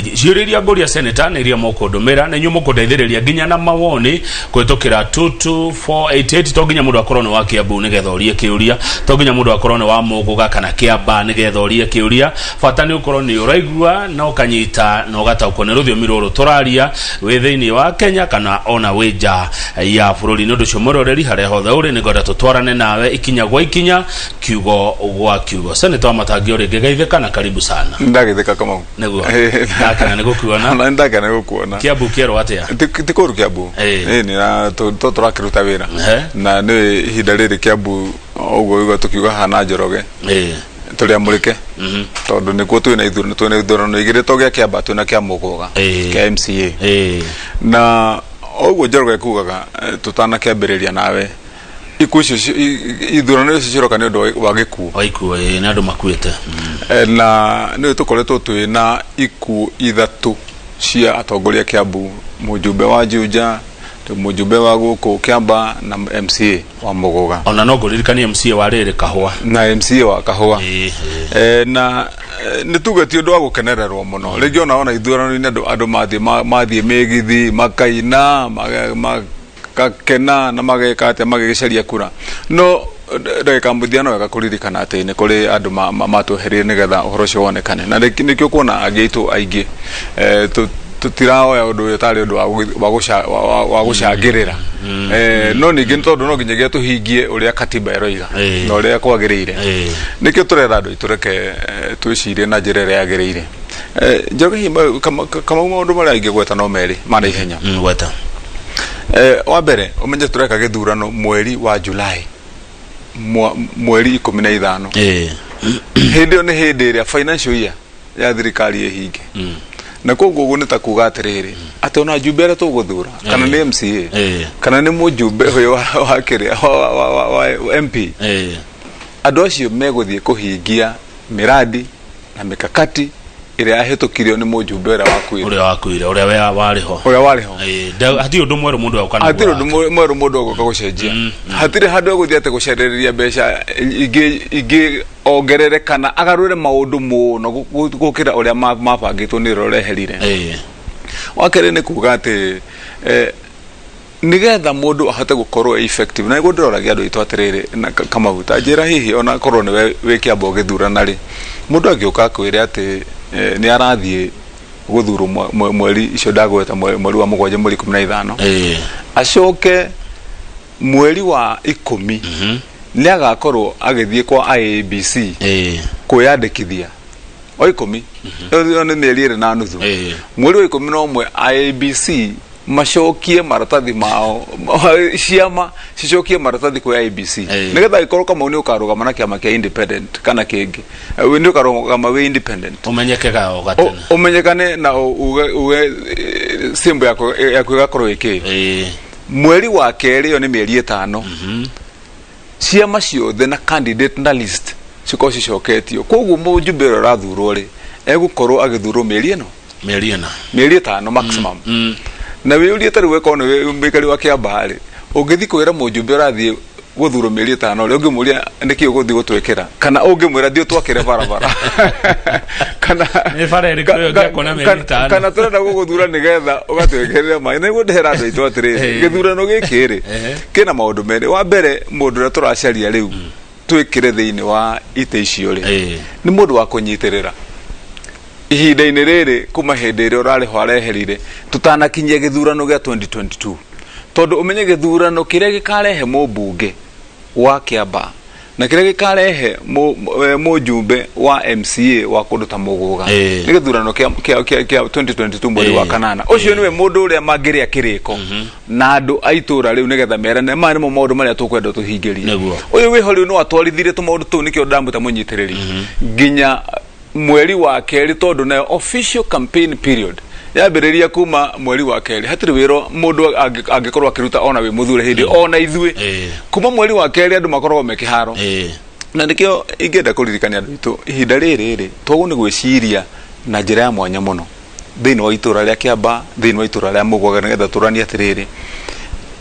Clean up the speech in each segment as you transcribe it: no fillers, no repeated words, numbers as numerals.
Ciũria iria ngũria seneta nĩ iria mũkũndũmĩra na inyuĩ mũkũndeithĩrĩria nginya na mawoni kũhĩtũkĩra 22488. To nginya mũndũ akorwo nĩ wa Kĩambu nĩgetha ũrie kĩũria, to nginya mũndũ akorwo nĩ wa Mũgũga kana Kĩamba nĩgetha ũrie kĩũria. Bata nĩ ũkorwo nĩ ũraigua na ũkanyita na ũgataũkwo nĩ rũthiomi rũrũ tũraria, wĩ thĩinĩ wa Kenya kana ona wĩ nja ya bũrũri. Nĩ ũndũ ũcio, mwĩroreri, harĩa hothe ũrĩ, nĩ ngwenda tũtwarane nawe ikinya gwa ikinya, kiugo gwa kiugo. Seneta wa Matangio, rĩngĩ geithĩka na karibu sana. Ndagĩthĩka, Kamau. Nĩguo ndakena nĩ gũkuona. Na ndakena nĩ gũkuona. Kiambu kĩerwo atĩa? Ti kũru Kiambu. Ĩĩ, na tũrakĩruta wĩra. Na nĩ ihinda rĩrĩ Kiambu ũguo igua tũkiuga hana Njoroge tũrĩ amũrĩke, tondũ nĩkuo twĩna ithurano, twĩna ithurano igĩrĩ, to gĩa Kĩamba, twĩna kĩa Mũgũga, kĩa MCA. Na ũguo Njoroge kugaga, tũtanakĩambĩrĩria nawe, ikuũ icio ithurano icio ciroka nĩ ũndũ wa gĩkuũ. Wa ikuũ, ĩĩ, nĩ andũ makuĩte. Na nĩ tũkoretwo twĩ na ikuũ ithatũ cia atongoria Kiambu, mũjumbe wa Juja, mũjumbe wa gũkũ Kĩamba na MCA wa Mũgũga. Ona no ngũririkanie MCA wa rĩrĩ Kahũa. Na MCA wa Kahũa. Ĩĩ. Na nĩ tuge ti ũndũ wa gũkenererwo mũno rĩngĩ, ona ithurano-inĩ andũ mathiĩ mĩgithi makaina, makakena na mageka atĩa magĩgĩcaria kura, no ndagĩka mũthia no wega kũririkana atĩ nĩ kũrĩ andũ matweherire nĩgetha ũhoro ũcio wonekane. Na nĩkĩo kuona angĩ aitũ aingĩ tũtiraoya ũndũ ũyũ tarĩ ũndũ wa gũcangĩrĩra. No ningĩ nĩ tondũ no nginyagia tũhingie ũrĩa katiba ĩroiga na ũrĩa kwagĩrĩire. Nĩkĩo tũrera andũ aitũ, reke twĩcirie na njĩra ĩrĩa yagĩrĩire. Njoroge, hihi Kamau, maũndũ marĩa ingĩgweta no merĩ ma naihenya. Gweta. Wa mbere, ũmenye tũreka gĩthurano mweri wa Julai, mweri 15. Hĩndĩ ĩyo nĩ hĩndĩ ĩrĩa financial year ya thirikari ĩhinge, na koguo ũguo nĩ ta kuga atĩrĩrĩ, atĩ ona njumbe arĩa tũgũthura, kana nĩ MCA kana nĩ mũjumbe ũyũ wa kĩrĩa wa MP, andũ acio megũthiĩ kũhingia miradi na mikakati ĩrĩa yahĩtũkirio nĩ mũjumbe ũrĩa wakuire. Ũrĩa wakuire, ũrĩa warĩ ho. Ũrĩa warĩ ho. Hatirĩ ũndũ mwerũ mũndũ egũka naguo. Hatirĩ ũndũ mwerũ mũndũ egũka gũcenjia, hatirĩ handũ egũthiĩ atĩ gũcerĩrĩria mbeca ingĩ ongerere kana agarũre maũndũ mũno gũkĩra ũrĩa mabangĩtwo nĩ ũrĩa ũreherire. Wa kerĩ nĩ kuga atĩ nĩgetha mũndũ ahote gũkorwo e effective, na nĩguo ndĩroragia andũ aitũ atĩrĩrĩ, na Kamau, ta njĩra, hihi ona korwo nĩwe wĩ Kĩamba ũgĩthurana rĩ, mũndũ angĩũka akwĩre atĩ nĩ arathiĩ gũthurwo mweri icio ndagweta, mweri wa mũgwanja, mweri 15, acoke mweri wa 10 nĩ agakorwo agĩthiĩ kwa IEBC kwĩyandĩkithia, o 10, ĩyo nĩ mĩeri 2.5. Mweri wa 11 IEBC macokie maratathi mao, ciama cicokie maratathi kwĩ IEBC, nĩgetha angĩkorwo Kamau nĩ ũkarũgama na kĩama kĩa independent kana kĩngĩ, nĩ ũkarũgama wĩ independent, ũmenyekega o gatene. Ũmenyekane na uge symbol yaku ĩgakorwo ĩkĩ. Mweri wa kerĩ, ĩyo nĩ mĩeri 5, ciama ciothe na candidate na list cikorwo cicoketio. Koguo mũjumbe ũrĩa ũrathurwo rĩ, egũkorwo agĩthurwo mĩeri ĩno, mĩeri 4, mĩeri 5 maximum. Na wĩyũrie, ta rĩu ĩkorwo nĩ mũikari wa Kĩambaa rĩ, ũngĩthiĩ kwĩra mũjumbe ũrathiĩ gũthurwo mĩeri 5 rĩ, ũngĩmũria nĩkĩ ũgũthiĩ gũtwĩkĩra, kana ũngĩmwĩra thiĩ ũtwakĩre barabara, kana Nĩ bara ĩrĩkũ ĩyo ũngĩakwo na mĩeri 5? Kana tũrenda gũgũthura nĩgetha ũgatwĩkĩrĩre maĩ. Nĩguo ndĩhera andũ aitũ atĩrĩrĩ, gĩthurano gĩkĩ rĩ, kĩna maũndũ merĩ. Wa mbere, mũndũ ũrĩa tũracaria rĩu twĩkĩre thĩinĩ wa itĩ icio rĩ, nĩ mũndũ wa kũnyitĩrĩra ihinda-inĩ rĩrĩ kuma hĩndĩ ĩrĩa ũrarĩ ho areherire, tũtanakinyia gĩthurano gĩa 2022, tondũ ũmenye gĩthurano kĩrĩa gĩkarehe mũmbunge wa Kĩamba na kĩrĩa gĩkarehe mũjumbe wa MCA wa kũndũ ta Mũgũga nĩ gĩthurano kĩa 2022 mweri wa kanana. Ũcio nĩwe mũndũ ũrĩa mangĩrĩa kĩrĩko na andũ a itũra rĩu nĩgetha merane maya nĩmo maũndũ marĩa tũkwenda tũhingĩrie. Ũyũ wĩho rĩu no atwarithirie tũmaũndũ tũu, nĩkĩo ndamwĩta mũnyitĩrĩri nginya mweri wa kerĩ, tondũ nayo official campaign period yambĩrĩria kuma mweri wa kerĩ. Hatirĩ wĩra mũndũ angĩkorwo akĩruta ona wĩ mũthure hĩndĩ ona ithuĩ. Kuma mweri wa kerĩ andũ makoragwo me kĩharo. Na nĩkĩo ingĩenda kũririkania andũ aitũ, ihinda rĩrĩ rĩ twagwo nĩ gwĩciria na njĩra ya mwanya mũno thĩinĩ wa itũra rĩa Kĩamba, thĩinĩ wa itũra rĩa Mũgwaga, nĩgetha tũranie atĩrĩrĩ,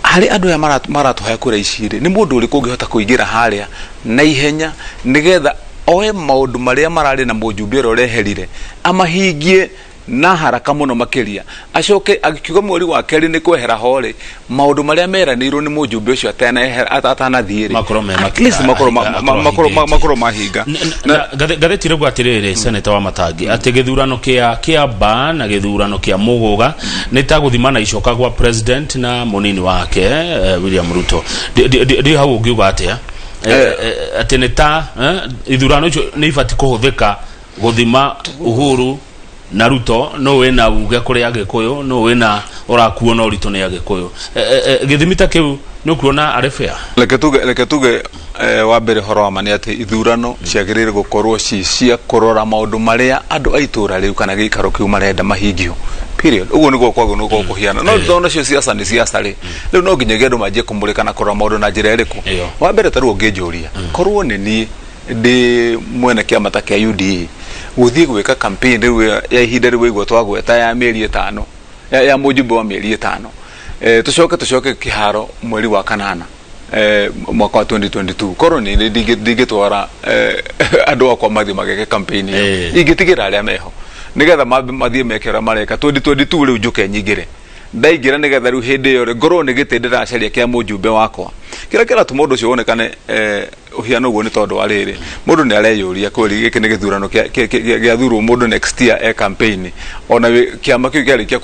harĩ andũ aya maratũhe kura ici rĩ, nĩ mũndũ ũrĩkũ ũngĩhota kũingĩra harĩa na ihenya nĩgetha oe maũndũ marĩa mararĩ na mũjumbe ũrĩa ũreherire amahingie. Na haraka mũno makĩria acoke akiuga mweri wa kerĩ nĩ kwehera ho rĩ, maũndũ marĩa meranĩirwo nĩ mũjumbe ũcio atanathiĩ rĩ, Makorwo me at least makorwo akorwo ahingĩtie. makorwo mahinga. Na ngathĩti rĩu atĩrĩrĩ, seneta wa Matangi, atĩ gĩthurano kĩa Kĩamba na gĩthurano kĩa Mũgũga nĩ ta gũthima na icoka gwa president na mũnini wake William Ruto. Ndĩ hau ũngiuga atĩa? Atĩ nĩ ta ithurano icio nĩ ibati kũhũthĩka gũthima Uhuru na Ruto no wĩna uge kũrĩ Agĩkũyũ, no wĩna ũrakuo na ũritũ nĩ Agĩkũyũ. Gĩthimi ta kĩu nĩ ũkuona arĩ fair? Reke tuge wa mbere, horo wa ma nĩ atĩ ithurano ciagĩrĩire gũkorwo ci cia kũrora maũndũ marĩa andũ a itũra rĩu kana gĩikaro kĩu marenda mahingio, period. Ũguo nĩguo kwagĩrĩirwo nĩ gũkorwo kũhiana, no tondũ nacio siasa nĩ siasa rĩ, rĩu no nginyagia andũ manjie kũmũrĩka na kũrora maũndũ na njĩra ĩrĩkũ. Wa mbere, ta rĩu ũngĩnjũria, korwo nĩ niĩ ndĩ mwene kĩama ta kĩa UDA, gũthiĩ gwĩka campaign rĩu ya ihinda rĩu waigua twagweta ya mĩeri 5, ya mũjumbe wa mĩeri 5, tũcoke kĩharo mweri wa kanana mwaka wa 2022, korwo nĩ ndingĩtwara andũ akwa mathiĩ mageke campaign ĩyo. Ingĩtigĩra arĩa meho nĩgetha mambe mathiĩ meke ũrĩa mareka 2022. Rĩu njũke nyingĩre, ndaingĩra nĩgetha rĩu hĩndĩ ĩyo rĩ, ngorwo nĩ gĩtĩ ndĩracaria kĩa mũjumbe wakwa. Kĩrĩa kĩratũma ũndũ ũcio wonekane ũhiana ũguo nĩ tondũ wa rĩrĩ, mũndũ nĩ areyũria kweli gĩkĩ nĩ gĩthurano gĩathurwo mũndũ next year e campaign, ona kĩama kĩu kĩarĩkia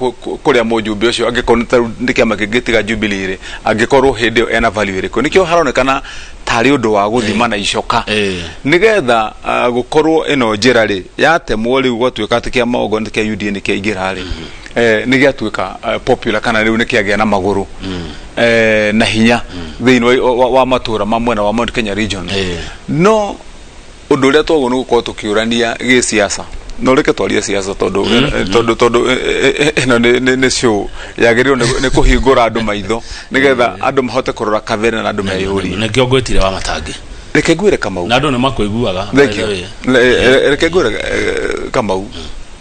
kũrĩa mũjumbe ũcio, angĩkorwo nĩ tarĩu nĩ kĩama kĩngĩ tiga Jubilee rĩ, angĩkorwo hĩndĩ ĩyo ena value ĩrĩkũ? Nĩkĩo haronekana tarĩ ũndũ wa gũthima na icoka, nĩgetha gũkorwo ĩno njĩra rĩ yatemwo rĩu gwatuĩka atĩ kĩama okorwo nĩ kĩa UDA nĩ kĩaingĩra rĩ, nĩ gĩatuĩka popular kana rĩu nĩ kĩagĩa na magũrũ na hinya thĩinĩ wa matũra ma mwena wa Mount Kenya region. No ũndũ ũrĩa twagwo nĩ gũkorwo tũkĩũrania gĩsiasa, no reke twarie siasa, tondũ ĩno nĩ show yagĩrĩirwo nĩ kũhingũra andũ maitho nĩgetha andũ mahote kũrora kabere na andũ meyũrie. Nĩkĩo ngwĩtire wa Matangi. Reke ngwĩre, Kamau. Na andũ nĩ makũiguaga. Thank by the you. way. Reke ngwĩre, Kamau,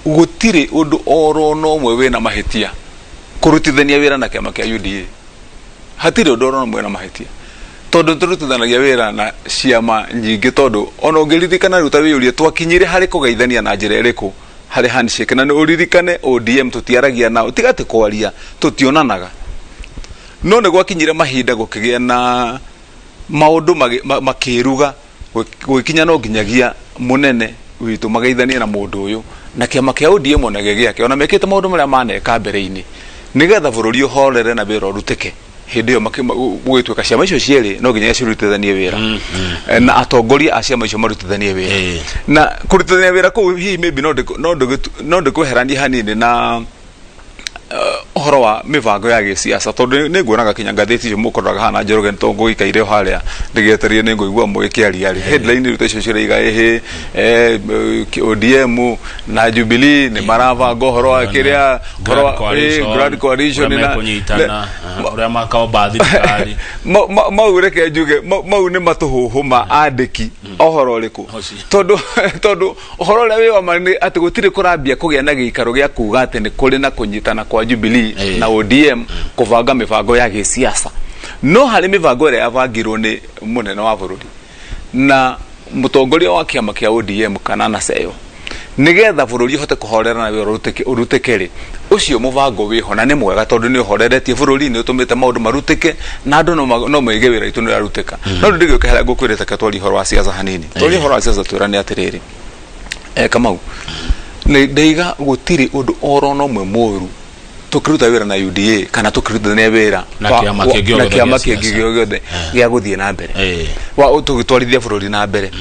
gũtirĩ ũndũ oro na ũmwe wĩna mahĩtia kũrutithania wĩra na kĩama kĩa UDA. Hatirĩ ũndũ oro na ũmwe wĩna mahĩtia, tondũ tũrutithanagia wĩra na ciama nyingĩ, tondũ ona ũngĩririkana rĩu ta wĩyũrie twakinyire harĩ kũgeithania na njĩra ĩrĩkũ harĩ handshake, na nĩ ũririkane ODM tũtiaragia nao, tiga atĩ kwaria, tũtionanaga, no nĩ gwakinyire mahinda gũkĩgĩa na maũndũ makĩruga gũgĩkinya no nginyagia mũnene witũ mageithanie na mũndũ ũyũ na kĩama kĩa ODM ona gĩake ona mekĩte maũndũ marĩa maneka mbere-inĩ nĩgetha bũrũri ũhorere na wĩra ũrutĩke. Hĩndĩ ĩyo gũgĩtuĩka ciama icio cierĩ no nginya cirutithanie wĩra. Na atongoria a ciama icio marutithanie wĩra. Na kũrutithania wĩra kũu hihi maybe no ndĩkweheranie hanini na ũhoro wa mĩbango ya gĩsiasa, tondũ nĩ nguonaga kinya ngathĩti icio mũkoraga haha na Njoroge, nĩ ngũgĩikaire o harĩa ndĩgĩetereire nĩ ngũigua mũgĩkĩaria rĩ, headline rĩu ta icio ciraiga ĩhĩ ODM na Jubilee nĩ marabanga ũhoro wa kĩrĩa ũhoro Grand wa Grand Coalition ũrĩa mekũnyitana, ũrĩa makaomba thirikari. Mau reke njuge mau nĩ matũhũhũ ma andĩki ũhoro ũrĩkũ? Ũcio. Tondũ ũhoro ũrĩa wĩ wa ma nĩ atĩ gũtirĩ kũrambia kũgĩa na gĩikaro gĩa kuga atĩ nĩ kũrĩ na kũnyitana kwa Jubilee na ODM kũbanga mĩbango ya gĩsiasa, no harĩ mĩbango ĩrĩa yabangirwo nĩ mũnene wa bũrũri na mũtongoria wa kĩama kĩa ODM kana Naseyo nigetha bũrũri ũhote kũhorera na wĩra ũrutĩke rĩ, ũcio mũbango wĩho na nĩ mwega, tondũ nĩ ũhoreretie bũrũri, nĩ ũtũmĩte maũndũ marutĩke na andũ no moige wĩra witũ nĩ ũrarutĩka. No rĩu ndĩgĩũke harĩa ngũkwĩrĩte, ke twarie ũhoro wa siasa hanini, twarie ũhoro wa siasa, twĩrane atĩrĩrĩ, Kamau, nĩ ndaiga gũtirĩ ũndũ oro na ũmwe mũru tũkĩruta wĩra na UDA kana tũkĩrutithania wĩra Na kĩama kĩngĩ o na gĩothe kĩama gĩa kĩngĩ siasa. gĩothe gĩa gũthiĩ na mbere wa tũgĩtwarithia bũrũri na mbere,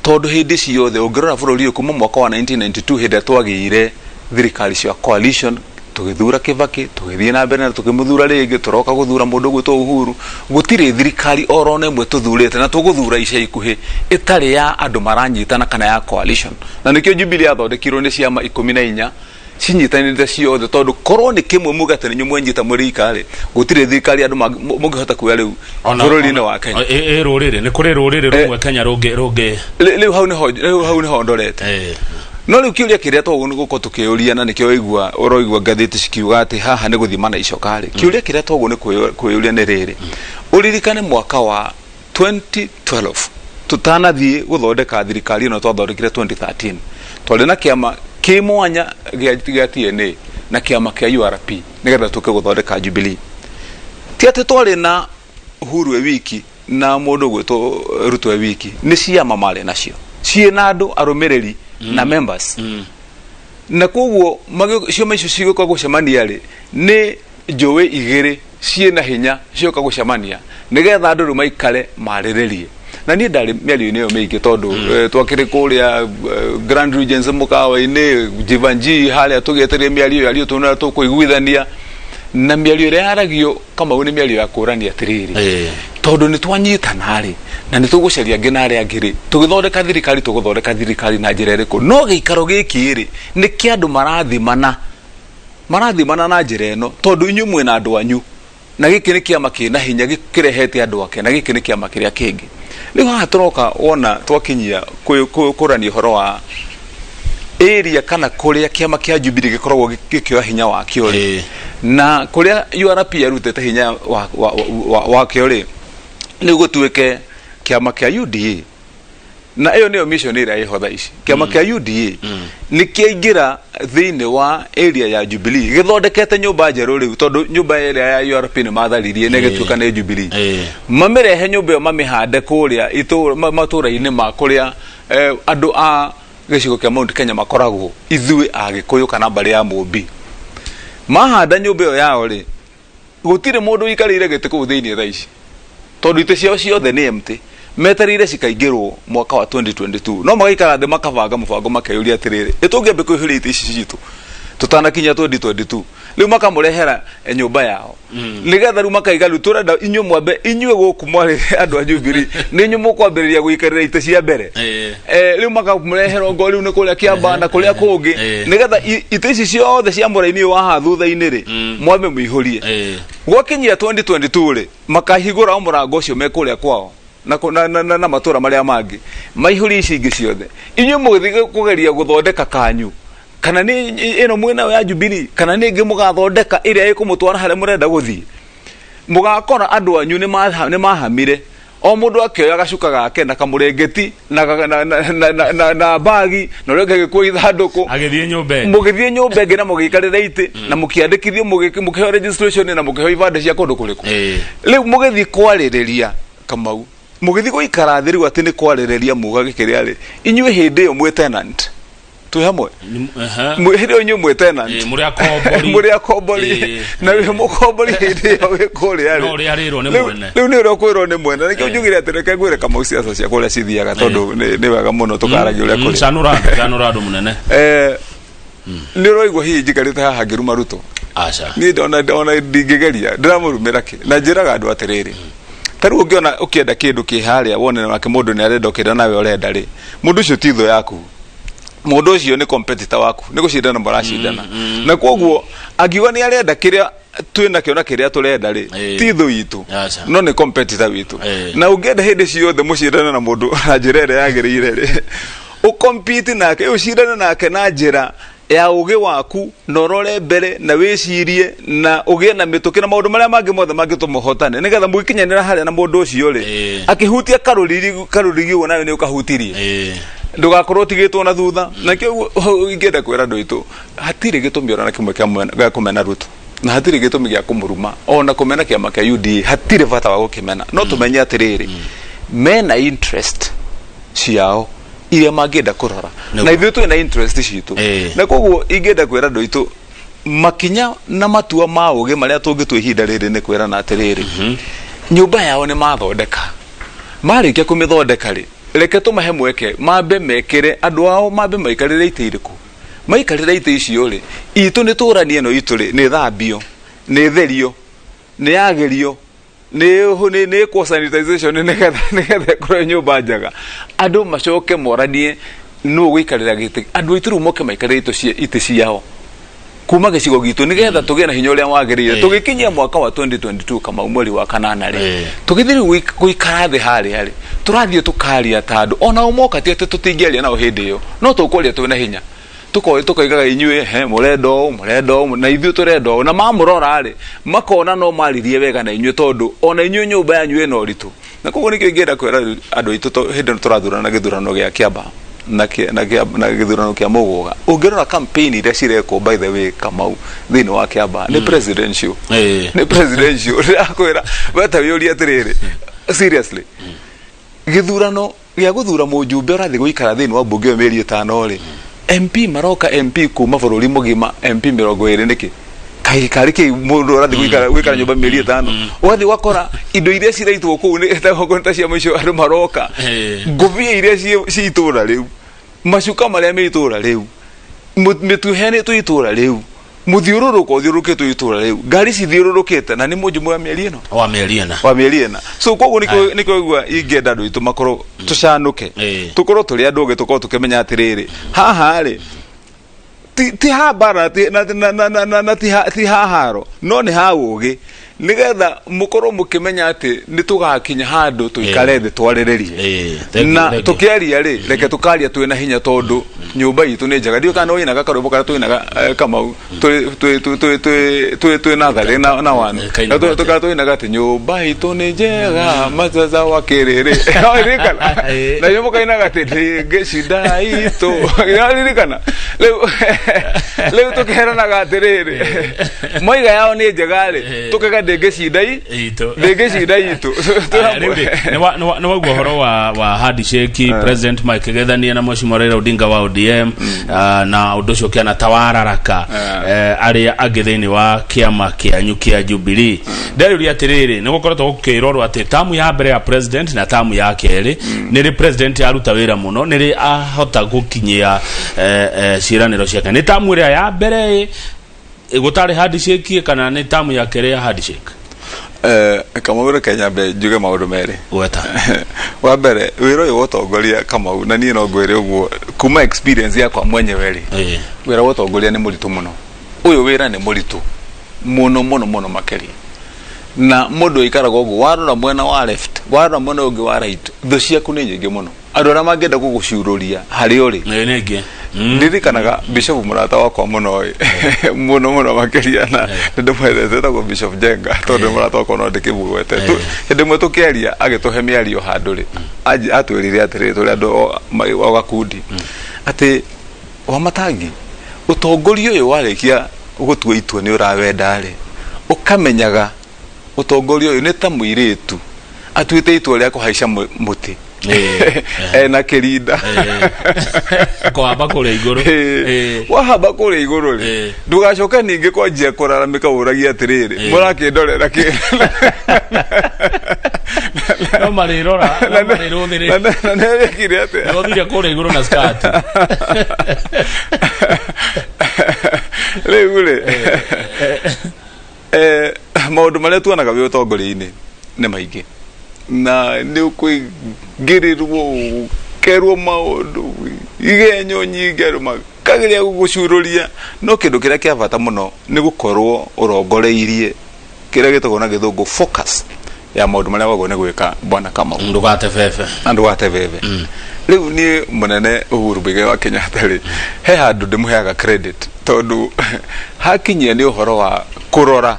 tondũ hĩndĩ ciothe ũngĩrora bũrũri ũyũ kuma mwaka wa 1992, hĩndĩ ĩrĩa twagĩire thirikari cia coalition, tũgĩthura Kibaki, tũgĩthiĩ na mbere na tũkĩmũthura rĩngĩ, tũroka gũthura mũndũ ũgwĩtwo Uhuru, gũtirĩ thirikari oro na ĩmwe tũthurĩte na tũgũthura ica ikuhĩ ĩtarĩ ya andũ maranyitana kana ya coalition. Na nĩkĩo Jubilee yathondekirwo nĩ ciama 14 cinyitanĩte ciothe, tondũ korwo nĩ kĩmwe muge atĩ nĩ mwenyita mũrĩ ika rĩ, gũtirĩ thirikari andũ mũngĩhota kuoya rĩu bũrũri-inĩ wa Kenya. Ĩ rũrĩrĩ nĩ kũrĩ rũrĩrĩ rũmwe Kenya rũngĩ? Rĩu hau nĩho ndorete. No rĩu kĩũria kĩrĩa twagwo nĩ gũkorwo tũkĩũria, na nĩkĩo waigua ũroigua ngathĩti cikiuga atĩ haha nĩ gũthima na icoka rĩ, kĩũria kĩrĩa twagwo nĩ kwĩyũria nĩ rĩrĩ: ũririkane mwaka wa 2012, tũtanathiĩ gũthondeka thirikari ĩno twathondekire 2013, twarĩ na kĩama Kĩ mwanya gĩa TNA na kĩama kĩa URP nĩgetha tũke gũthondeka Jubilee. Ti atĩ twarĩ na Uhuru e wiki na mũndũ ũgwĩtwo Ruto e wiki, nĩ ciama marĩ nacio ciĩna andũ arũmĩrĩri na members. Na koguo ciama icio cigĩũka gũcemania rĩ, nĩ njũĩ igĩrĩ ciĩna hinya cioka gũcemania nĩgetha andũ rĩu maikare marĩrĩrie. Na niĩ ndarĩ mĩario-inĩ ĩyo mĩingĩ tondũ twakĩrĩ kũrĩa Grand Regency mũkawa-inĩ Jivanjee harĩa tũgĩetereire mĩario yario tuona tũkũiguithania. Na mĩario ĩrĩa yaragio Kamau nĩ mĩario ya kũrania atĩrĩrĩ, tondũ nĩ twanyitana rĩ na nĩ tũgũcaria angĩ na arĩa angĩ rĩ, tũgĩthondeka thirikari tũgũthondeka thirikari na njĩra ĩrĩkũ? No gĩikaro gĩkĩ rĩ nĩ kĩa andũ marathimana, marathimana na njĩra ĩno tondũ inyuĩ mwĩna andũ anyu na gĩkĩ nĩ kĩama kĩna hinya kĩrehete andũ ake na gĩkĩ nĩ kĩama kĩrĩa kĩngĩ. Rĩu haha tũroka wona twakinyia kũrania ũhoro wa area kana kũrĩa kĩama kĩa Jubilee gĩkoragwo gĩkĩoya hinya wakĩo rĩ, na kũrĩa URP yarutĩte hinya wakĩo rĩ, rĩu gũtuĩke kĩama kĩa UDA, na ĩyo nĩyo mission ĩrĩa ĩho thaa ici. Kĩama kĩa UDA nĩ kĩaingĩra thĩinĩ wa area ya Jubilee gĩthondekete nyũmba njerũ rĩu, tondũ nyũmba ĩrĩa ya URP nĩ matharirie na ĩgĩtuĩka nĩ Jubilee. Mamĩrehe nyũmba ĩyo mamĩhande kũrĩa matũũra-inĩ ma kũrĩa andũ a gĩcigo kĩa Mount Kenya makoragwo, ithuĩ Agĩkũyũ kana mbarĩ ya Mũmbi. Mahanda nyũmba ĩyo yao rĩ, gũtirĩ mũndũ ũikarĩire gĩtĩ kũu thĩinĩ thaa ici tondũ itĩ ciao ciothe nĩ empty, metereire cikaingĩrwo mwaka wa 2022. No magaikara thĩ makabanga mũbango makeyũria atĩrĩrĩ, ĩ tũngĩambia kũihũria itĩ ici citũ tũtanakinya 2022? Rĩu makamũrehera nyũmba yao nĩgetha rĩu makaiga rĩu tũrenda inyuĩ mwambe, inyuĩ gũkũ mwarĩ andũ a Jubilee nĩ inyuĩ mũkwambĩrĩria gũikarĩra itĩ cia mbere. Rĩu makamũrehera ongo rĩu nĩ kũrĩa Kĩamba na kũrĩa kũngĩ nĩgetha itĩ ici ciothe cia mũraini ũyũ wa haha thutha-inĩ rĩ, mwambe mũihũrie. Gwakinyia 2022 rĩ, makahingũra o mũrango ũcio me kũrĩa kwao na, na, na, na, na matũra marĩa mangĩ maihũrie ici ingĩ ciothe. Inyuĩ mũgĩthiĩ kũgeria gũthondeka kanyu, kana nĩ ĩno mwĩnayo ya Jubilee kana nĩ ĩngĩ mũgathondeka ĩrĩa ĩkũmũtwara harĩa mũrenda gũthiĩ, mũgakora andũ anyu nĩ mahamire, o mũndũ akĩoya gacuka gake na kamũrengeti na, na, na, na, na, na, na bagi na ũrĩa ũngĩ agĩkua ithandũkũ agĩthiĩ nyũmba ĩngĩ. Mũgĩthiĩ nyũmba ĩngĩ na mũgĩikarĩra itĩ na mũkĩandĩkithio, mũkĩheo registration na mũkĩheo ibandĩ cia kũndũ kũrĩkũ. Rĩu mũgĩthiĩ kwarĩrĩria, Kamau, mũgĩthiĩ gũikara thĩ rĩu atĩ nĩ kwarĩrĩria muga gĩkĩrĩa rĩ, inyuĩ hĩndĩ ĩyo mwĩ tenant, twĩ hamwe? Hĩndĩ ĩyo inyuĩ mwĩ tenant. Mũrĩ akombori. Mũrĩ akombori. Na wĩ mũkombori hĩndĩ ĩyo wĩ kũrĩa rĩ. No ũrĩa arĩrwo nĩ mwene. Rĩu nĩ ũrĩa ũkwĩrwo nĩ mwene. Nĩkĩo njugire atĩ reke ngwĩre Kamau ciaca cia kũrĩa cithiaga tondũ nĩ wega mũno tũkaragia ũrĩa kũrĩ. Canũra andũ, canũra andũ mũnene. Nĩ ũraigua hihi njikarĩte haha ngĩruma Ruto? Aca. Niĩ ona ndingĩgeria, ndĩramũrumĩra kĩ? Na njĩraga andũ atĩrĩrĩ, ta rĩu ũngĩona ũkĩenda kĩndũ kĩ harĩa wone nake mũndũ nĩ arenda ũkĩenda nawe ũrenda rĩ, mũndũ ũcio ti thũ yaku, mũndũ ũcio nĩ competitor waku, nĩ gũcindana mũracindana. Na koguo angiuga nĩ arenda kĩrĩa twĩ nakĩo na kĩrĩa tũrenda rĩ, ti thũ itũ. Aca. No nĩ competitor witũ. Na ũngĩenda hĩndĩ ciothe mũcindane na mũndũ na njĩra ĩrĩa yagĩrĩire rĩ, ũkompete nake, ũcindane nake na njĩra ya ũgĩ waku na ũrore mbere na wĩcirie na ũgĩe na mĩtũkĩ na maũndũ marĩa mangĩ mothe mangĩtũma ũhotane nĩgetha mũgĩkinyanĩra harĩa na mũndũ ũcio rĩ, akĩhutia karũrigi karũrigi ũguo nawe nĩ ũkahutirie, ndũgakorwo ũtigĩtwo na thutha. Na kĩo ingĩenda kwĩra andũ aitũ, hatirĩ gĩtũmi ona kĩmwe gĩa kũmena Ruto na hatirĩ gĩtũmi gĩa kũmũruma ona kũmena kĩama kĩa UDA, hatirĩ bata wa gũkĩmena. No tũmenye atĩrĩrĩ, mena interest ciao iria mangĩenda kũrora na ithuĩ twĩna interest citũ. Na koguo ingĩenda kwĩra andũ aitũ makinya na matua ma ũgĩ marĩa tũngĩtua ihinda rĩrĩ nĩ kwĩrana atĩrĩrĩ, nyũmba yao nĩ mathondeka, marĩkia kũmĩthondeka rĩ, reke tũmahe mweke mambe mekĩre andũ ao, mambe maikarĩre itĩ irĩkũ, maikarĩre itĩ icio rĩ, itũ nĩ tũranie ĩno itũ rĩ, nĩ thambio, nĩ therio, nĩ yagĩrio, nĩ ĩkwo sanitization nĩgetha ĩkorwo nyũmba njega, andũ macoke moranie nũ ũgũikarĩra gĩtĩ. Andũ aitũ rĩu moke maikarĩre itĩ ciao kuma gĩcigo gitũ nĩgetha tũgĩe na hinya ũrĩa wagĩrĩire. Tũgĩkinyia mwaka wa 2022, Kamau, mweri wa kanana rĩ, tũgĩthiĩ rĩu gũikara thĩ harĩa rĩ, tũrathiĩ tũkaria ta andũ onao moka. Ti atĩ tũtingĩaria nao hĩndĩ ĩyo, no tũkwaria twĩna hinya. Tũkoigaga inyuĩ he mũrenda ũũ, mũrenda ũũ, na ithuĩ tũrenda ũũ. Na mamũrora rĩ, makona no maririe wega na inyuĩ tondũ ona inyuĩ nyũmba yanyu ĩna ũritũ. Na koguo nĩkĩo ingĩenda kwĩra andũ aitũ, hĩndĩ ĩno tũrathurana gĩthurano gĩa Kĩamba Na gĩthurano kĩa Mũgũga, ũngĩrora campaign iria cirekwo, by the way, Kamau, thĩinĩ wa Kiambaa nĩ presidential. Nĩ presidential. Ndĩrakwĩra weta wĩũrie atĩrĩrĩ, seriously, gĩthurano gĩa gũthura mũjumbe ũrathiĩ gũikara thĩinĩ wa mbunge ĩyo mĩeri 5 rĩ, MP maroka, MP kuma bũrũri mũgima, MP 20, nĩkĩ kaĩ karĩ kĩ mũndũ ũrathiĩ gũikara nyũmba mĩeri 5? Ũgathiĩ ũgakora indo iria ciraitwo kũu nĩ ta cia mũico. Andũ maroka, ngũbia iria ci itũra rĩu, macuka marĩa me itũra rĩu, mĩtu ĩheanĩtwo itũra rĩu, mũthiũrũrũko ũthiũrũrũkĩtwo itũra rĩu, ngari cithiũrũrũkĩte, na nĩ mũnjumbe wa mĩeri ĩno, wa mĩeri 4. Wa mĩeri 4. So koguo nĩkĩo igua ingĩenda andũ aitũ makorwo tũcanũke, tũkorwo tũrĩ andũ ogĩ, tũkorwo tũkĩmenya atĩrĩrĩ, haha rĩ ti ha mbara na ti ha haro, no nĩ ha ũgĩ, nĩgetha mũkorwo mũkĩmenya atĩ nĩ tũgakinya handũ tũikare thĩ twarĩrĩrie. Thank you, Na thank you. tũkĩaria rĩ, reke tũkaria twĩna hinya, tondũ nyũmba itũ nĩ njega. Ndiũĩ kana nĩwainaga karwĩmbo karĩa tũinaga, Kamau, twĩ natharĩ na wanu. Kainagwo atĩa? Tũkarĩa tũinaga atĩ nyũmba itũ nĩ njega, mazaza wa kĩrĩrĩ. Ririkana? Na inyuĩ mũkainaga atĩ ndĩngĩcinda itũ. Ririkana? Rĩu tũkeranaga atĩrĩrĩ, moiga yao nĩ njega rĩ, tũkaiga ndĩngĩcinda itũ. Ndĩngĩcinda itũ. Aya, rĩu rĩ, nĩ waigua ũhoro wa handshake, President Mike Gethania na Mheshimiwa Raila Odinga wa ODM, na ũndũ ũcio ũkĩana ta wararaka arĩa angĩ thĩinĩ wa kĩama kĩanyu kĩa Jubilee. Nderũria atĩrĩrĩ, nĩ gũkoretwo gũkĩrorwo atĩ tamu ya mbere ya president na tamu ya kerĩ, nĩ rĩ president aruta wĩra mũno, nĩ rĩ ahota gũkinyia ciĩranĩro ciake? Nĩ tamu ĩrĩa ya mbere gũtarĩ handshake, kana nĩ tamu ya kerĩ ya handshake? Kamau, reke nyambe njuge maũndũ merĩ. Gweta. Wa mbere, wĩra ũyũ wa ũtongoria, Kamau, na niĩ no ngwĩre ũguo kuma experience yakwa mwenyewe rĩ, wĩra wa ũtongoria nĩ mũritũ mũno. Ũyũ wĩra nĩ mũritũ mũno mũno mũno makĩria, na mũndũ aikaraga ũguo, warora mwena wa left, warora mwena ũngĩ wa right, thũ ciaku nĩ nyingĩ mũno, andũ arĩa mangĩenda gũgũcururia harĩa ũrĩ. Nĩ nĩngĩ. Ndirikanaga bishop mũrata wakwa mũno ĩ, mũno mũno makĩria, na nĩ ndĩmwendete, etagwo Bishop Jenga, tondũ nĩ mũrata wakwa no ndĩkĩmũgwete. Hĩndĩ ĩmwe tũkĩaria, agĩtũhe mĩario handũ rĩ, atwĩrire atĩrĩrĩ, tũrĩ andũ o gakundi, atĩ Wamatangi, ũtongoria ũyũ warĩkia gũtua itua nĩ ũrawenda rĩ, ũkamenyaga ũtongoria ũyũ nĩ ta mũirĩtu atuĩte itua rĩa kũhaica mũtĩ ena kĩrinda. Kũhamba kũrĩa igũrũ. Wahamba kũrĩa igũrũ rĩ, ndũgacoke ningĩ kwanjia kũraramĩka ũragia atĩrĩrĩ, mũrakĩndorera kĩ? No marĩrora, no marĩrũthĩrĩria. Na nĩ wĩkire atĩa? Nĩũthire kũrĩa igũrũ na skirt. Rĩu rĩ, maũndũ marĩa tuonaga wĩ ũtongoria-inĩ nĩ maingĩ, na nĩ ũkũingĩrĩrwo, ũkerwo maũndũ, igenyo nyingĩ, andũ makageria gũgũcurũria, no kĩndũ kĩrĩa kĩa bata mũno nĩ gũkorwo ũrongoreirie kĩrĩa gĩtagwo na gĩthũngũ focus ya maũndũ marĩa wagwo nĩ gwĩka, bwana Kamau. Ndũgate bebe. Na ndũgate bebe. Rĩu niĩ mũnene Uhuru Muigai wa Kenyatta rĩ, he handũ ndĩmũheaga credit, tondũ hakinyia nĩ ũhoro wa kũrora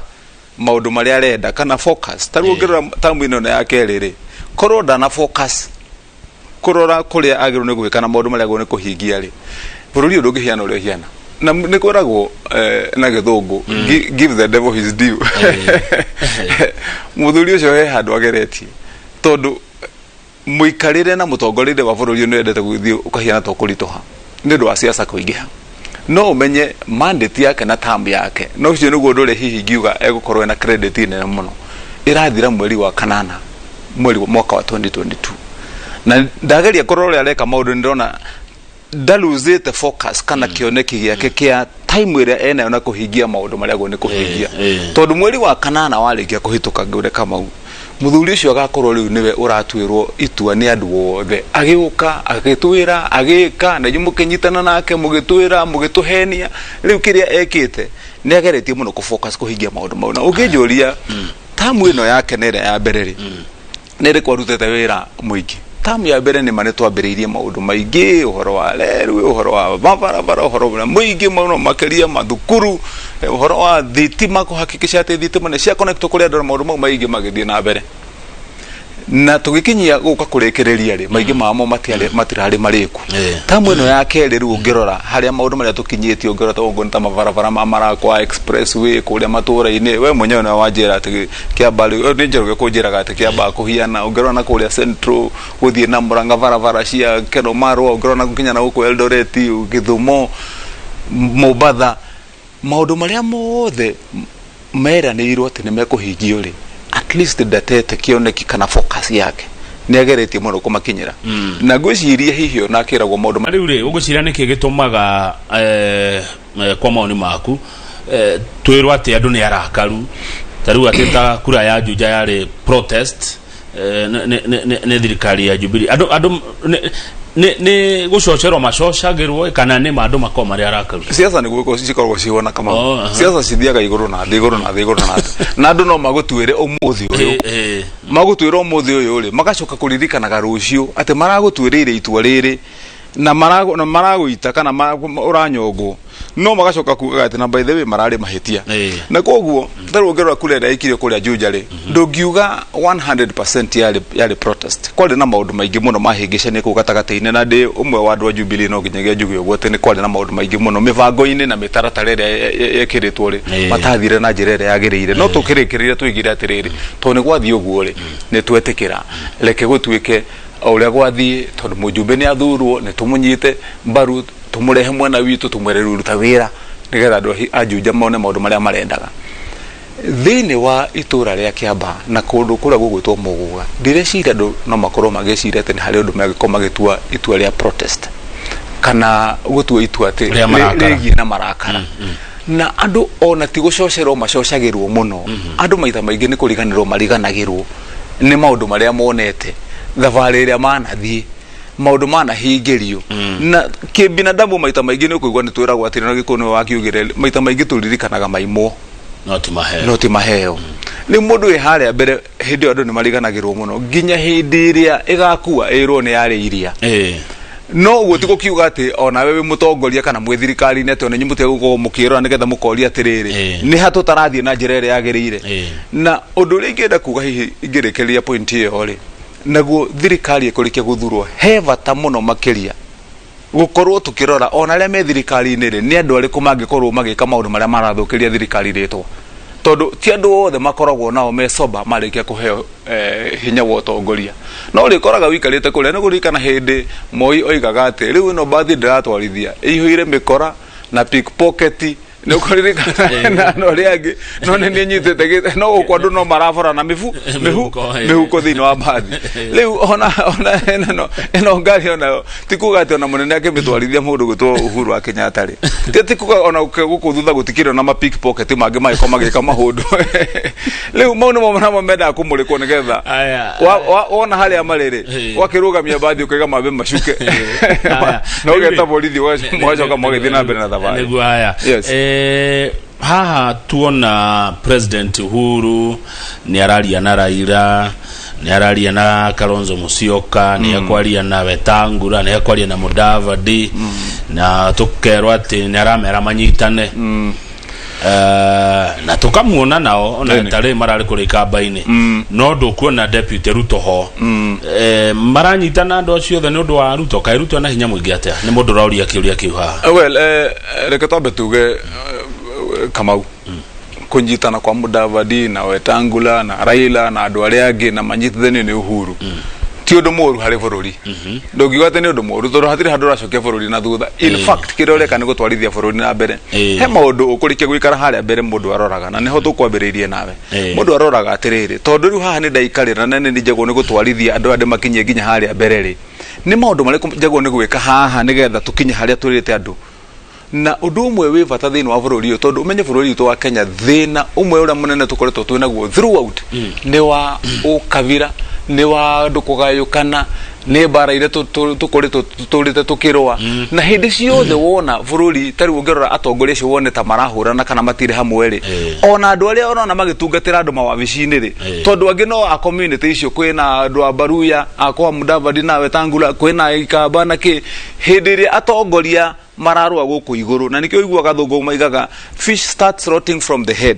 maũndũ marĩa arenda kana focus. Ta rĩu ũngĩrora tamu ĩno ya kerĩ rĩ, korwo ndana focus kũrora kũrĩa agĩrĩirwo nĩ gwĩka na maũndũ marĩa agĩrĩirwo nĩ kũhingia rĩ, bũrũri ũyũ ndũngĩhiana ũrĩa ũhiana. Na nĩ kwĩragwo, na gĩthũngũ, "Give the devil his due." Mũthuri ũcio he handũ ageretie, tondũ mũikarĩre na mũtongoria wa bũrũri ũyũ nĩ wendete gũthiĩ ũkahiana ta ũkũritũha nĩ ũndũ wa siasa kũingĩha, no ũmenye mandate yake na term yake, no ũcio nĩguo ũndũ ũrĩa hihi ingiuga egũkorwo ena credit nene mũno. Ĩrathira mweri wa kanana, mweri wa mwaka wa 2022, na ndageria kũrora ũrĩa areka maũndũ, nĩ ndĩrona ndaruzĩte focus kana kĩoneki gĩake kĩa time ĩrĩa enayo na kũhingia maũndũ marĩa agwo nĩ kũhingia. Tondũ mweri wa kanana warĩkia kũhĩtũka, ngũre Kamau, mũthuri ũcio agakorwo rĩu nĩwe ũratuĩrwo itua nĩ andũ othe, agĩũka agĩtwĩra agĩka na inyuĩ mũkĩnyitana nake, mũgĩtwĩra, mũgĩtũhenia. Rĩu kĩrĩa ekĩte, nĩ ageretie mũno kũ-focus kũhingia maũndũ mau. Na ũngĩnjũria tamu ĩno yake na ĩrĩa ya mbere rĩ, nĩ ĩrĩkũ arutĩte wĩra mũingĩ? Tamu ya mbere nĩ ma nĩ twambĩrĩirie maũndũ maingĩ, ũhoro wa rerwe, ũhoro wa mabarabara, ũhoro wa mũingĩ mũno makĩria mathukuru, ũhoro wa thitima, kũhakikisha atĩ thitima nĩ cia connect kũrĩ andũ, na maũndũ mau maingĩ magĩthiĩ na mbere. Na tũgĩkinyia gũka kũrĩkĩrĩria rĩ, maingĩ mamo matiarĩ matirarĩ marĩku. Eh. Tamu ĩno ya kerĩ rĩu ũngĩrora harĩa maũndũ marĩa tũkinyĩtie, ũngĩrora ta ũguo nĩ ta mabarabara ma Marakwa expressway kũrĩa matũra-inĩ, we mwenyewe nĩwe wanjĩra atĩ Kĩamba rĩu nĩ Njoroge kũnjĩraga atĩ Kĩamba kũhiana, ũngĩrora na kũrĩa Central gũthiĩ na Murang'a, barabara cia Keno Marwa, ũngĩrora na gũkinya na gũkũ Eldoret, Gĩthumo, Mombatha, maũndũ marĩa mothe meranĩirwo atĩ nĩ mekũhingio rĩ, at least ndatete kĩoneki kana focus yake nĩ ageretie mũno kũmakinyĩra, na ngwĩciria hihi ona akĩragwo maũndũ Na rĩu rĩ, ũgwĩciria nĩkĩ gĩtũmaga kwa maoni maku twĩrwo atĩ andũ nĩ arakaru, ta rĩu atĩ ta kura ya Juja yarĩ protest nĩ thirikari ya Jubilee, andũ nĩ gũcocerwo macocagĩrwo kana nĩ ma andũ makorwo marĩ arakaru? Siasa nĩ gwĩko cikoragwo cihana Kamau. Oh, aha. Siasa cithiaga igũrũ na thĩ, igũrũ na thĩ, igũrũ na thĩ, na andũ no magũtuĩre ũmũthĩ ũyũ, magũtuĩra ũmũthĩ ũyũ rĩ, magacoka kũririkanaga rũciũ atĩ maragũtuĩrĩire itua rĩrĩ na na maragũita kana ũranyongwo, no magacoka kugaga atĩ na by the way mararĩ mahĩtia. Na koguo tarĩu ũngĩrora kura ĩrĩa ĩkirio kũrĩa Juja rĩ, ndũngiuga 100% yarĩ protest. Kwarĩ na maũndũ maingĩ mũno mahĩngĩcanie kũu gatagatĩ-inĩ, na ndĩ ũmwe wa andũ a Jubilee no nginyagia njuge ũguo atĩ nĩ kwarĩ na maũndũ maingĩ mũno mĩbango-inĩ na mĩtaratara ĩrĩa yekĩrĩtwo rĩ, matathire na njĩra ĩrĩa yagĩrĩire, no tũkĩrĩkĩrĩria tũigire atĩrĩrĩ, tondũ nĩ gwathiĩ ũguo rĩ, nĩ twetĩkĩra, reke gũtuĩke o ũrĩa gwathiĩ, tondũ mũjumbe nĩ athurwo, nĩ tũmũnyite mbaru, tũmũrehe mwena witũ, tũmwĩre rĩu ruta wĩra nĩgetha andũ a Juja mone maũndũ marĩa marendaga thĩinĩ wa itũra rĩa Kĩamba na kũndũ kũrĩa gũgwĩtwo Mũgũga. Ndireciria andũ no makorwo magĩciria atĩ nĩ harĩ ũndũ mangĩkorwo magĩtua itua rĩa protest kana gũtua itua atĩ Rĩa marakara. Rĩgiĩ na marakara, na andũ ona ti gũcocerwo macocagĩrwo mũno. Andũ maita maingĩ nĩ kũriganĩrwo mariganagĩrwo nĩ maũndũ marĩa monete thabarĩ ĩrĩa manathiĩ, maũndũ manahingĩrio, na kĩbinadamu maita maingĩ nĩ ũkũigua nĩ twĩragwo atĩrĩ, na Gĩkũyũ nĩwe wakiugire, maita maingĩ tũririkanaga maimwo no ti maheo. No ti maheo. Rĩu mũndũ wĩ harĩa mbere, hĩndĩ ĩyo andũ nĩ mariganagĩrwo mũno nginya hĩndĩ ĩrĩa ĩgakua ĩrwo nĩ yarĩ iria. No ũguo ti gũkiuga atĩ onawe wĩ mũtongoria kana mwĩ thirikari-inĩ atĩ ona inyuĩ mũtige gũkorwo mũkĩrora nĩgetha mũkoria atĩrĩrĩ, nĩ ha tũtarathiĩ na njĩra ĩrĩa yagĩrĩire? Na ũndũ ũrĩa ingĩenda kuga hihi ingĩrĩkĩrĩria point ĩyo rĩ, naguo thirikari ĩkũrĩkia gũthurwo, he bata mũno makĩria gũkorwo tũkĩrora ona arĩa me thirikari-inĩ rĩ, nĩ andũ arĩkũ mangĩkorwo magĩka maũndũ marĩa marathũkĩria thirikari rĩtwa, tondũ ti andũ othe makoragwo nao me sober marĩkia kũheo hinya wa ũtongoria. No rĩkoraga wikarĩte kũrĩa, nĩ kũririkana hĩndĩ Moi oigaga atĩ rĩu ĩno mbathi ndĩratwarithia ĩihũire mĩkora na pickpocket, nĩ ũkũririkana, na andũ arĩa angĩ no nĩ niĩ nyitĩte no gũkũ andũ no marabora na mĩbu mĩhu Mĩhuko, ĩĩ. mĩhuko thĩinĩ wa mbathi. Rĩu ona ĩno ngari onayo ti kuga atĩ ona mũnene akĩmĩtwarithia mũndũ gwĩtwo Uhuru wa Kenyatta rĩ, ti kuga ona gũkũ thutha gũtikĩrĩ na ma pickpocket mangĩ magĩkorwo magĩka maũndũ. Rĩu mau nĩmo namo mendaga kũmũrĩkwo nĩgetha Aya. Wona harĩa marĩ rĩ, wakĩrũgamia mbathi ũkaiga mambe macuke Aya. na ũgeta borithi, mũgacoka mũgagĩthiĩ na mbere na thabarĩ. Nĩguo haya. Yes. Haha tuona President Uhuru nĩ araria na Raila, nĩ araria na Kalonzo Musyoka, nĩ ekwaria na Wetangula, nĩ ekwaria na Mudavadi, na tukerwo atĩ nĩ aramera manyitane. Na tukamuona nao ona Ĩni. tarĩ mararĩ kũrĩ kamba-inĩ, no ndũkuona Deputy Ruto ho. Maranyitana andũ acio othe nĩ ũndũ wa Ruto? Kaĩ Ruto ena hinya mũingĩ atĩa? Nĩ mũndũ ũroria kĩũria kĩu haha. Well, reke twambe tuge, Kamau, kũnyitana kwa Mudavadi na Wetangula na Raila na andũ arĩa angĩ na manyitithanio nĩ Uhuru ti ũndũ mũru harĩ bũrũri. Ndũngiuga atĩ nĩ ũndũ mũru tondũ hatirĩ handũ ũracokia bũrũri na thutha. In fact, kĩrĩa ũreka nĩ gũtwarithia bũrũri na mbere. He maũndũ ũkũrĩkia gũikara harĩa mbere mũndũ aroraga, na nĩho tũkwambĩrĩirie nawe. Mũndũ aroraga atĩrĩrĩ, tondũ rĩu haha nĩ ndaikarĩra na nĩ njagwo nĩ gũtwarithia andũ aya ndĩmakinyie nginya harĩa mbere rĩ, nĩ maũndũ marĩkũ njagwo nĩ gwĩka haha nĩgetha tũkinye harĩa twĩrĩte andũ? Na ũndũ ũmwe wĩ bata thĩinĩ wa bũrũri ũyũ, tondũ ũmenye bũrũri witũ wa Kenya, thĩna ũmwe ũrĩa mũnene tũkoretwo twĩ naguo throughout nĩ wa ũkabira, nĩ wa andũ kũgayũkana, nĩ mbara iria tũkoretwo tũtũrĩte tũkĩrũa. Na hĩndĩ ciothe wona bũrũri ta rĩu ũngĩrora atongoria acio wone ta marahũrana kana matirĩ hamwe rĩ, ona andũ arĩa ũrona magĩtungatĩra andũ mawabici-inĩ rĩ, tondũ angĩ no a community icio, kwĩna andũ a Baruya, a kwa Mudavadi na Wetangula, kwĩna Ikamba na kĩ, hĩndĩ ĩrĩa atongoria Mararũa gũkũ igũrũ, na nĩkĩo ũiguaga thũngũ maigaga, "Fish starts rotting from the head."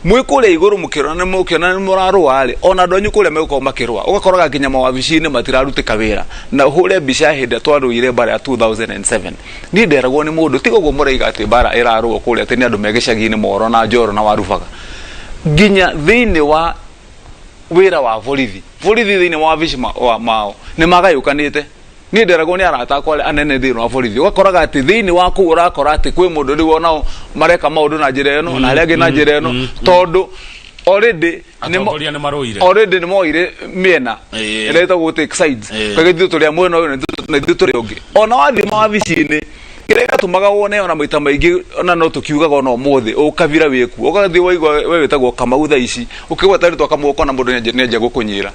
Mwĩ kũrĩa igũrũ mũkĩrora nĩ mũkĩona nĩ mũrarũa rĩ, ona andũ anyu kũrĩa megũkorwo makĩrũa, ũgakoraga nginya mawabici-inĩ matirarutĩka wĩra. Na ũhũre mbica ya hĩndĩ ĩrĩa twarũire mbara ya 2007. Niĩ nderagwo nĩ mũndũ, tiga ũguo mũraiga atĩ mbara ĩrarũo kũrĩa atĩ nĩ andũ me gĩcagi-inĩ Moro na Njoro na Warubaga, nginya thĩinĩ wa wĩra wa borithi, borithi thĩinĩ wa wabici mao nĩ magayũkanĩte. Niĩ nderagwo nĩ arata akwa arĩa anene thĩinĩ wa borithi, ũgakoraga atĩ thĩinĩ wa kũu ũrakora atĩ kwĩ mũndũ rĩu onao mareka maũndũ na njĩra ĩno na arĩa angĩ na njĩra ĩno, tondũ already Atongoria nĩ marũire. Already nĩ moire mĩena ĩrĩa ĩtagwo take sides. Kaga ithuĩ tũrĩ a mwena ũyũ na ithuĩ tũrĩ ũngĩ. Ona wathiĩ mawabici-inĩ, kĩrĩa gĩatũmaga wone ona maita maingĩ, ona no tũkiugaga ona ũmũthĩ ũkabira wĩkuo, ũgathiĩ waigua we wĩtagwo Kamau, thaa ici ũkĩgweta rĩtwa Kamau ũkona mũndũ nĩanjia gũkũnyĩra,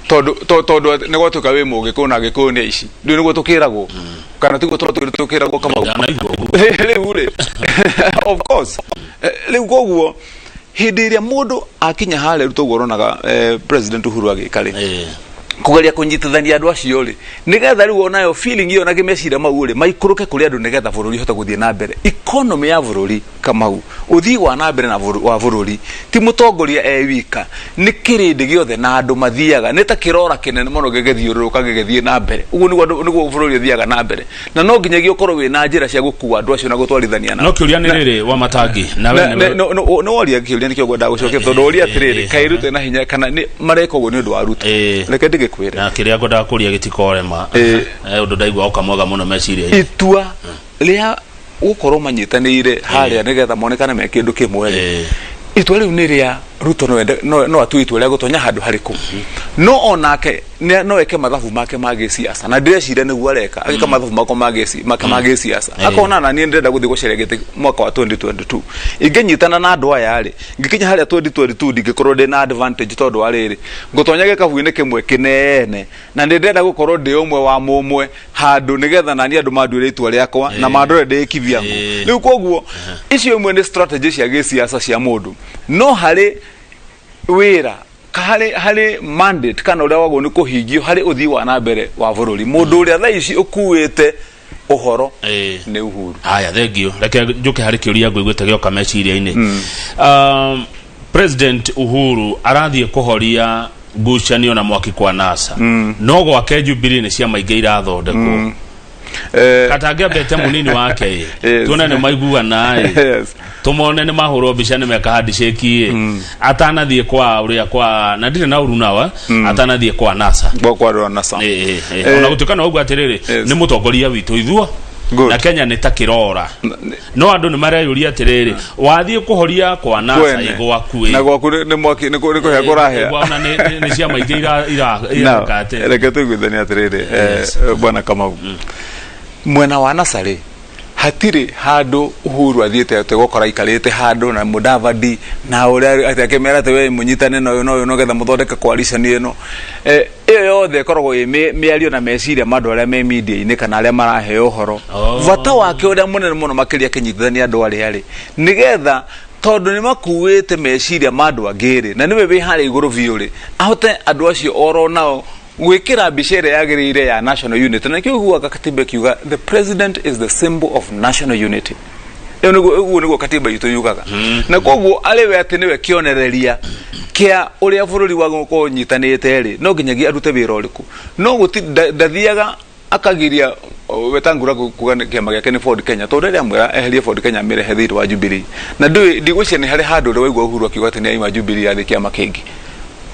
tondũ tondũ nĩ gwatuĩka wĩ Mũgĩkũyũ na Gĩkũyũ nĩ aici. Ndũĩ nĩguo tũkĩragwo kana tiguo tũratũire tũkĩragwo, Kamau? Ndanaigua ũguo. Rĩu rĩ, of course. Rĩu koguo hĩndĩ ĩrĩa mũndũ akinya harĩa rĩu toguo ũronaga President Uhuru agĩka rĩ, kũgeria kũnyitithania andũ acio rĩ, nĩgetha rĩu onayo feeling ĩyo na kĩmeciria mau rĩ maikũrũke kũrĩ andũ, nĩgetha bũrũri ũhote gũthiĩ na mbere. Economy ya bũrũri, Kamau, ũthii wa na mbere na wa bũrũri ti mũtongoria e wika, nĩ kĩrĩndĩ gĩothe na andũ mathiaga nĩ ta kĩrora kĩnene mũno gĩgĩthiũrũrũka gĩgĩthiĩ na mbere. Ũguo nĩguo nĩguo bũrũri ũthiaga na mbere, na no nginyagia ũkorwo wĩna njĩra cia gũkua andũ acio na gũtwarithania nao. No kĩũria nĩ rĩrĩ, wa Matangi nawe nĩ woria kĩũria nĩkĩo ngwendaga gũcokia, tondũ woria atĩrĩrĩ, kaĩ Ruto ena hinya kana nĩ mareka ũguo nĩ ũndũ wa Ruto? Reke ndĩgĩkwĩre. Na kĩrĩa ngwendaga kũria gĩtikorema. Ũndũ ndaigua oka mwega mũno meciria-inĩ. Itua rĩa gũkorwo manyitanĩire harĩa nĩgetha monekane me kĩndũ kĩmwe rĩ, itua rĩu nĩ rĩa Ruto. No no atue itua rĩa gũtonya handũ harĩkũ, no onake no eke mathabu make ma gĩciaca, na ndĩreciria nĩguo areka, agĩka mathabu makwa make ma gĩciaca, akona na niĩ ndĩrenda gũthiĩ gũcaria gĩtĩ mwaka wa 2022. Ingĩnyitana na andũ aya rĩ, ngĩkinya harĩa 2022 ndingĩkorwo ndĩ na advantage, tondũ wa rĩrĩ, ngũtonya gĩkabu-inĩ kĩmwe kĩnene na nĩ ndĩrenda gũkorwo ndĩ ũmwe wa mũmwe handũ nĩgetha nani andũ manduĩre itua rĩakwa na mandore ndĩ kivyangu. Rĩu koguo icio imwe nĩ strategy cia gĩciaca cia mũndũ, no harĩ wĩra harĩ mandate kana ũrĩa wagwo nĩ kũhingio harĩ ũthii wa na mbere wa bũrũri, mũndũ ũrĩa thaa ici ũkuĩte ũhoro nĩ Uhuru. Haya, thank you. Reke njuke harĩ kĩũria ngũiguĩte gĩoka meciria-inĩ. President Uhuru arathiĩ kũhoria ngucanio na mwaki kwa NASA, no gwake Jubilee nĩ ciama ingĩ irathondekwo. Katangĩambete mũnini wake ĩ, tuone nĩ maiguana ĩ, tumone nĩ mahũrwo mbica nĩ meka handshake ĩ, atanathiĩ kwa ũrĩa kwa na ndirĩ na ũru nawa, atanathiĩ kwa NASA. Kwa NASA. Ona gũtuĩka no ũguo atĩrĩrĩ, nĩ mũtongoria witũ ithuo na Kenya nĩ ta kĩrora, no andũ nĩ mareyũria atĩrĩrĩ, wathiĩ kũhoria kwa NASA Kwene. ĩ gwaku ĩ. Na gwaku nĩ mwaki nĩ kũhĩa kũrahĩa. Ona nĩ ciama ingĩ ireka atĩ. Reke tũiguithanie atĩrĩrĩ, bwana Kamau, mwena wa NASA rĩ, hatirĩ handũ Uhuru athiĩte atĩ gũkora aikarĩte handũ na Mudavadi na ũrĩa atĩ akĩmera atĩ we mũnyitane na ũyũ na ũyũ nĩgetha mũthondeke coalition ĩno. Ĩyo yothe ĩkoragwo ĩ mĩario na meciria ma andũ arĩa me media-inĩ kana arĩa maraheo ũhoro. Bata wake ũrĩa mũnene mũno makĩria akĩnyitithania andũ arĩa rĩ, nĩgetha tondũ nĩ makuĩte meciria ma andũ angĩ rĩ, na nĩwe wĩ harĩa igũrũ biũ rĩ, ahote andũ acio oro nao gwĩkĩra mbica ĩrĩa yagĩrĩire ya national unity. Na nĩkĩo ũiguaga katiba ĩkiuga, "The president is the symbol of national unity." Ĩyo nĩguo, ũguo nĩguo katiba itũ yugaga, na koguo arĩ we atĩ nĩwe kĩonereria kĩa ũrĩa bũrũri wa gũkorwo ũnyitanĩte rĩ, no nginyagia arute wĩra ũrĩkũ, no gũti ndathiaga akagiria Wetangula kuga kĩama gĩake nĩ Ford Kenya, tondũ rĩrĩa amwĩra eherie Ford Kenya amĩrehe thĩinĩ wa Jubilee, na ndũĩ ndigwĩciria nĩ harĩ handũ ũrĩa waigua Uhuru akiuga atĩ nĩ aima Jubilee athiĩ kĩama kĩngĩ.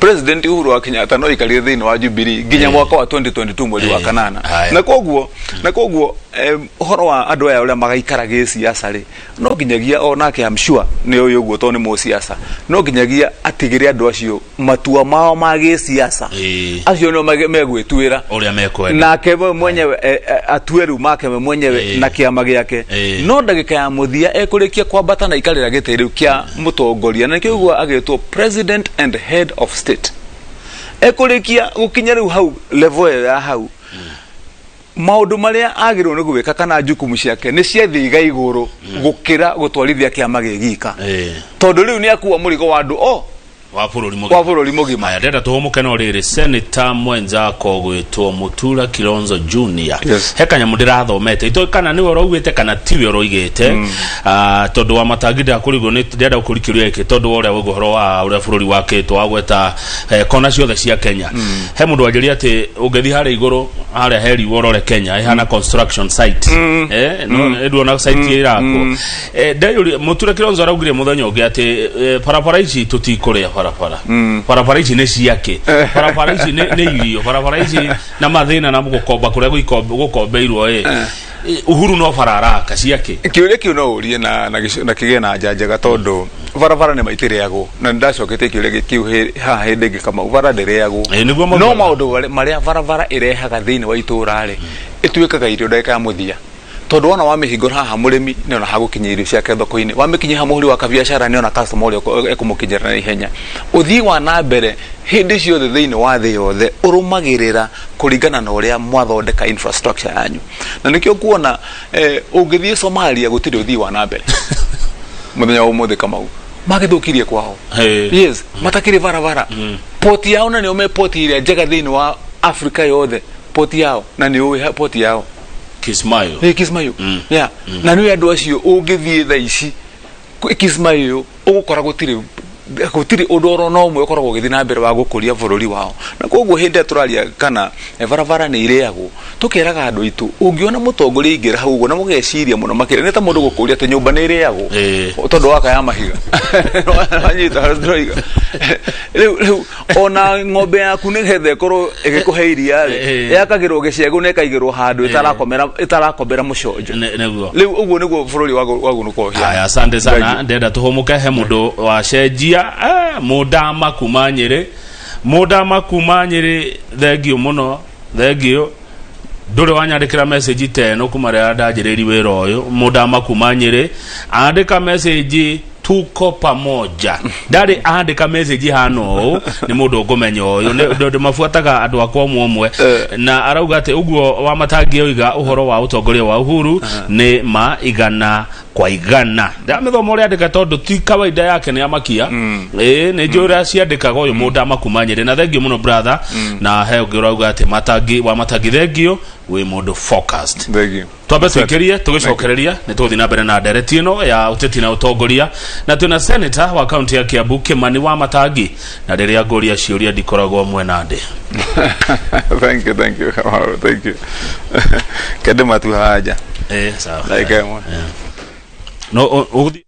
President Uhuru wa Kenyatta no aikarire thĩinĩ wa Jubilee nginya mwaka wa 2022 mweri wa kanana. Na koguo ũhoro wa andũ aya ũrĩa magaikara gĩciaca rĩ, no nginyagia o nake, I'm sure nĩ ũĩ ũguo tondũ nĩ mũciaca, no nginyagia atigĩre andũ acio matua mao ma gĩciaca. Acio nĩo megwĩtuĩra ũrĩa mekwenda. Nake we mwenyewe atue rĩu make we mwenyewe na kĩama gĩake. No ndagĩka ya mũthia ekũrĩkia kwambata na ikarĩra gĩtĩ rĩu kĩa mũtongoria, na nĩkĩo ũguo agĩtwo president and head of state, ekũrĩkia gũkinya rĩu hau level ĩyo ya hau, maũndũ marĩa agĩrĩirwo nĩ gwĩka kana jukumu ciake nĩ ciathiĩ igũrũ gũkĩra gũtwarithia kĩama gĩ gika, tondũ rĩu nĩ akua mũrigo wa andũ o Wa bũrũri mũgima. Wa bũrũri mũgima. Aya, ndĩrenda tũhũmũke no rĩrĩ, Senator mwenzako gwĩtwo Mutura Kilonzo Junior. Yes. He kanyamũ ndĩrathomete itoĩ kana nĩwe ũraugĩte kana tiwe ũroigĩte. Ah, tondũ wa matangi ndakũrigwo nĩ ndĩrenda gũkũria kĩũria gĩkĩ tondũ wa ũrĩa waigua ũhoro wa ũrĩa bũrũri wakĩtwo wa gweta kona ciothe cia Kenya. He mũndũ wanjĩria atĩ ũngĩthiĩ harĩa igũrũ harĩa he riũa ũrore Kenya ĩhana construction site, no nduona site ĩrakwo. Ndeyũria, Mũtura Kilonzo araugire mũthenya ũngĩ atĩ barabara ici tũtikũrĩa barabara, barabara ici nĩ ciake, barabara ici nĩ irio, barabara ici na mathĩna na gũkomba kũrĩa gũkombeirwo ĩ Uhuru no bara araka ciake. Kĩũria kĩu no ũrie na kĩgĩe na anja njega, tondũ barabara nĩ maitĩrĩagwo na nĩndacoketie kĩũria kĩu haha hĩndĩ ĩngĩ, Kamau, bara ndĩrĩagwo. Nĩguo No maugaga. Maũndũ marĩa barabara ĩrehaga thĩinĩ wa itũũra rĩ, ĩtuĩkaga irio ndagĩka ya mũthia, tondũ wona wamĩhingũra haha, mũrĩmi nĩona hagũkinyia irio ciake thoko-inĩ, wamĩkinyia haha, mũhũri wa kabiacara nĩona customer ũrĩa ekũmũkinyĩra na ihenya. Ũthii wa na mbere hĩndĩ ciothe thĩinĩ wa thĩ yothe ũrũmagĩrĩra kũringana na ũrĩa mwathondeka infrastructure yanyu, na nĩkĩo kuona ũngĩthiĩ Somalia gũtirĩ ũthii wa na mbere mũthenya wa ũmũthĩ, Kamau, magĩthũkirie kwao. Yes, matakĩrĩ barabara, poti yao na nĩo me poti ĩrĩa njega thĩinĩ wa Afrika yothe, poti yao na nĩ ũĩ poti yao. Kismayo. Ĩ Kismayo, yeah. Na nĩ andũ acio ũngĩthiĩ thaa ici Kismayo ũgũkora gũtirĩ ũndũ oro na ũmwe ũkoragwo ũgĩthiĩ na mbere wa gũkũria bũrũri wao. Na koguo hĩndĩ ĩrĩa tũraria kana barabara nĩ irĩagwo, tũkeraga andũ aitũ, ũngĩona mũtongoria aingĩra hau ũguo na mũgeciria mũno makĩria, nĩ ta mũndũ gũkũria atĩ nyũmba nĩ ĩrĩagwo tondũ waka ya mahiga. Wanyita harĩa ndĩroiga? Rĩu ona ng'ombe yaku nĩgetha ĩkorwo ĩgĩkũhe iria rĩ, yakagĩrwo gĩcegũ na ĩkaigĩrwo handũ ĩtarakomera mũconjo. Nĩguo. Rĩu ũguo nĩguo bũrũri wagunũka ũhiana. Aya, asante sana. Ndenda tũhũmũke, he mũndũ wacenjia, mũndama kuma Nyĩrĩ, mũndama kuma Nyĩrĩ, thengio mũno, thengio. Ndũrĩ wanyandĩkĩra message ta ĩno kuma rĩrĩa ndanjĩrĩirie wĩra ũyũ. Mũndama kuma Nyĩrĩ andĩka message, "Tuko pamoja." Ndarĩ andĩka message hana ũũ, nĩ mũndũ ũngũmenya ũyũ. Ndĩmabuataga andũ akwa ũmwe ũmwe, na arauga atĩ ũguo wa matangi oiga ũhoro wa ũtongoria wa Uhuru nĩ ma 100%. Ndamĩthoma ũrĩa andĩka tondũ ti kawaida yake, nĩ amakia. Ĩĩ, nĩ njũĩ ũrĩa ciandĩkaga ũyũ mũndama kuma Nyĩrĩ, na thengio mũno, brother. Na he ũngĩ ũrauga atĩ matangi wa matangi, thengio, wĩ mũndũ focused. Thank you. Twambe tuingĩrie, tũgĩcokereria nĩ tũgũthiĩ na mbere na ndereti ĩno ya ũteti na ũtongoria, na twĩna senator wa kaunti ya Kiambu, Kimani wa Matangi, na rĩrĩa ngũria ciũria ndikoragwo mwena ndĩ. Thank you, thank you, Kamau, thank you. Kende matu haja. Ĩ sawa. Ndagĩka ĩmwe. No ũgũthiĩ.